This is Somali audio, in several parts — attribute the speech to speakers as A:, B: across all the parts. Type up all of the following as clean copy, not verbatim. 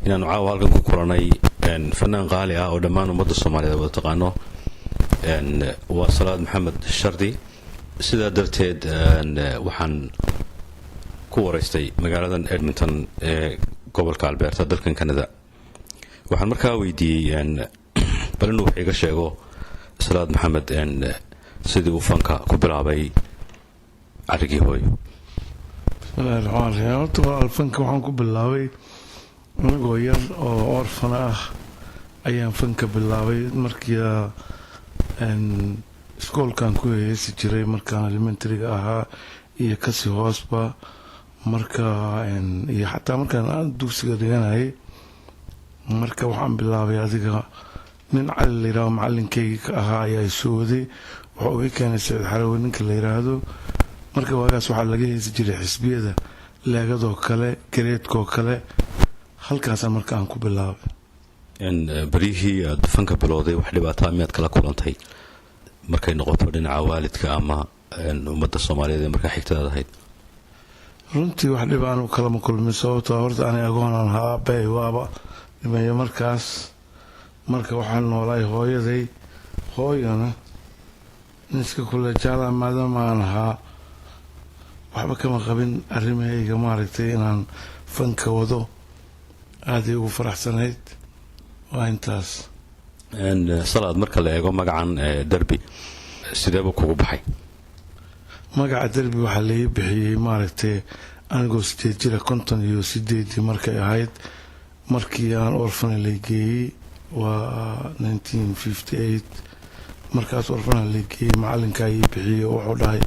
A: Inaanu caawa halkan ku kulanay fanaan qaali ah oo dhammaan ummadda Soomaaliyeed wada taqaano, waa Salaad Maxamed Shardi. Sidaa darteed waxaan ku waraystay magaaladan Edmonton ee gobolka Alberta, dalkan Canada. Waxaan markaa weydiiyey bal inuu wax iga sheego Salaad Maxamed sidii uu fanka ku bilaabay carrigii hooyo.
B: Bismillahi raxmaan raxiim. Horta walaal, fanka waxaan ku bilaabay anigoo yar oo orfana ah ayaan fanka bilaabay. Markii iskoolkan ku heesi jiray markaan elementaryga ahaa iyo kasii hoosba, marka iyo xataa markaan dugsiga dhiganayay. Marka waxaan bilaabay adiga nin Cali la yidhahdo, macalinkeyga ka ahaa, ayaa isoo waday. Wuxuu iga keenay Saciid Xarawe ninka la yidhaahdo. Marka waagaas waxaa laga heesi jiray xisbiyada, leegadoo kale, gareedkoo kale. Halkaasa marka aan ku bilaabay.
A: Beryihii aad fanka bilowday, wax dhibaataa miyaad kala kulantay markay noqoto dhinaca waalidka ama ummadda Soomaaliyeed ee markaa xigtadaad ahayd?
B: Runtii wax dhib aanu kalama kulmin, sababtoo horta ani agoonaan ahaa, aabbahay waaba dhimeeyo markaas. Marka waxaan noolaay hooyaday, hooyana niska kulejaala maadaama aan ahaa, waxba kama qabin arrimahayga. Maaragtay, inaan fanka wado aaday ugu faraxsanayd. Waa intaas.
A: Salaad, marka la eego magacan Derbi, sideebuu kugu baxay?
B: Magaca Derbi waxaa laii bixiyey, maaragtay, anigoo 8 jira, 58-dii markay ahayd, markii aan orfana la geeyey. Waa 1958. Markaas orfana la geeyey, macalinkaa ii bixiyey oo wuxuu dhahay,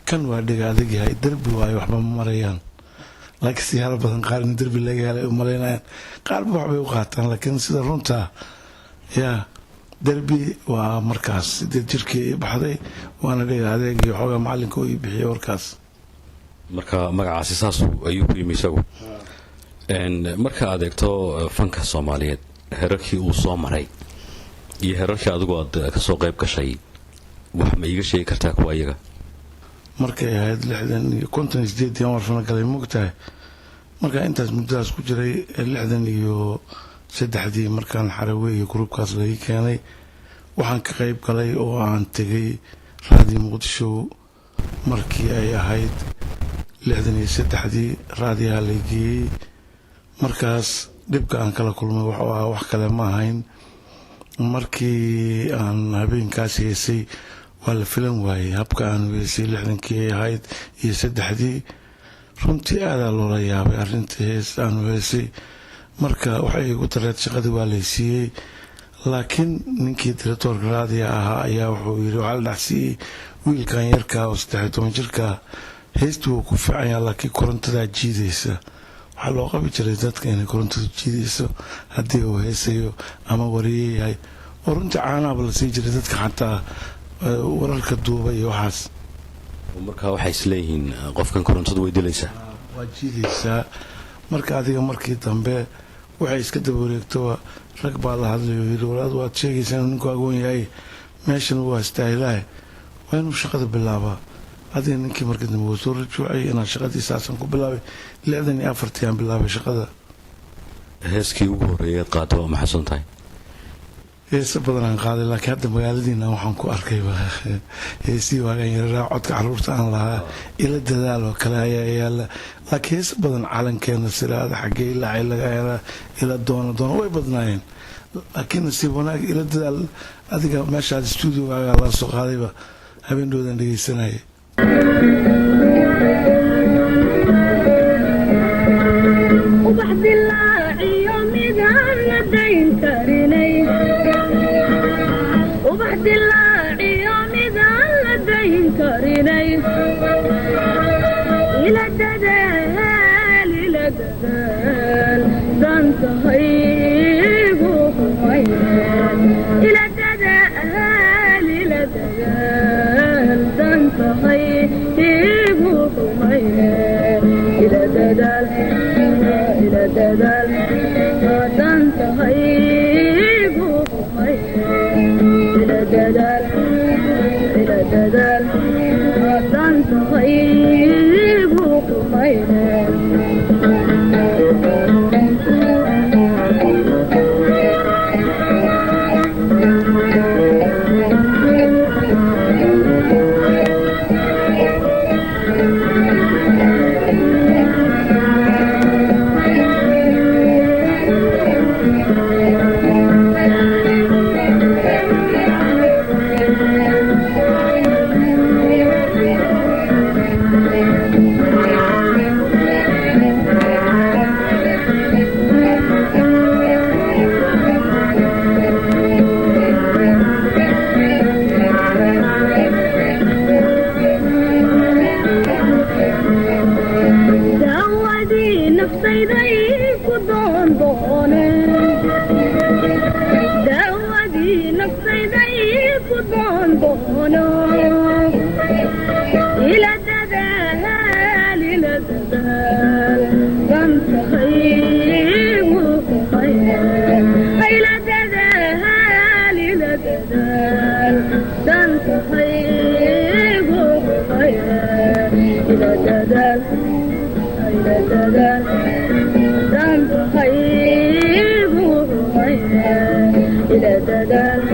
B: "Kan waa dhega adag yahay, derbi waayo, waxba ma marayaan." Laakiin siyaalo badan qaar in derbi laga helay u malaynayaan, qaarba waxbay u qaataan. Laakiin sida runtaa yaa derbi waa markaas 8 jirkii ii baxday, waana dhega adeeg iyo xoogaa macalinka uu ii bixiyey warkaas.
A: Marka magacaasi saas ayuu ku yimi isagu. Marka aad eegto fanka Soomaaliyeed, herarkii uu soo maray iyo herarkii adigu aad kasoo qayb gashay, wax ma iiga sheegi kartaa kuwa iyaga?
B: Markay ahayd 60 iyo 58-dii aan warfana galay, moogtahay. Markaa intaas muddadaas ku jiray, 63-dii markaan Xarawe iyo gruubkaas laga keenay, waxaan ka qayb galay oo aan tegay Raadiyo Muqdisho. Markii ay ahayd 63-dii raadiyaha lay geeyey. Markaas dhibka aan kala kulmay wuxuu ahaa, wax kale ma ahayn, markii aan habeenkaas heesay waa la filan waayey habka aan heesay. 60-kii ay ahayd iyo saddexdii, runtii aadaa loola yaabay arrintii hees aanu heesay. Marka waxay igu dareed, shaqadii waa laysiiyey, laakiin ninkii directorka raadiya ahaa ayaa wuxuu yiri, waxaa la dhacsiiyey wiilkan yarkaa oo 13 jirka, heestii wuu ku fiicanyaa, laakiin korontadaa jiidaysa. Waxaa loo qabi jiray dadka inay korontadu jiidayso haddii uu heesayo ama wariye yahay, oo runtii caanaaba la siin jiray dadka xataa wararka duuba iyo waxaas.
A: Marka waxay isleeyihiin qofkan korontadu way dilaysaa.
B: Waa jiidaysaa. Marka adiga markii dambe waxay iska daba wareegtoba, rag baa la hadlayo, yiri, "Walaad, waad sheegaysaa inuu ninku agoon yahay, meeshan waa istaahilahay, waa inuu shaqada bilaabaa." Adiga ninkii markii dambe wuu soo rajuucay inaan shaqadii saasan ku bilaabay. 64-tii aan bilaabay shaqada.
A: Heeskii ugu horreeyay aad qaado ma xasuun tahay?
B: Heese badan aan qaaday, laakiin hadda magaaladiina waxaan ku arkay heesihii waagaan yaraa, codka caruurta aan lahaa, Ila Dadaal oo kale ayaa yaala. Laakiin heese badan, Calankeena Siraada, Xaggee Ilaacay laga helaa, Ila Doona Doona, way badnaayeen. Laakiin nasiib wanaag, Ila Dadaal adiga meeshaad stuudiogaaga la soo qaadayba habeen dhowdan dhegeysanaya.
C: Ubax dilaaciyo midaan la dayn karinay, ubax dilaaciyo midaan la dayn karinay, ila dadaal, ila dadaal, dantahaygu humayne, ila dadaal, ila dadaal, dantahaygu humayne, ila dadaal, ila dadaal, dantahaygu humayne, ila dadaal, ila dadaal, dantahaygu humayne. doono. Ila dadaal, ila dadaal, dantahaygu ila dadaal, ila dadaal, dantahaygu ila dadaal, ila dadaal, dantahaygu ila dadaal.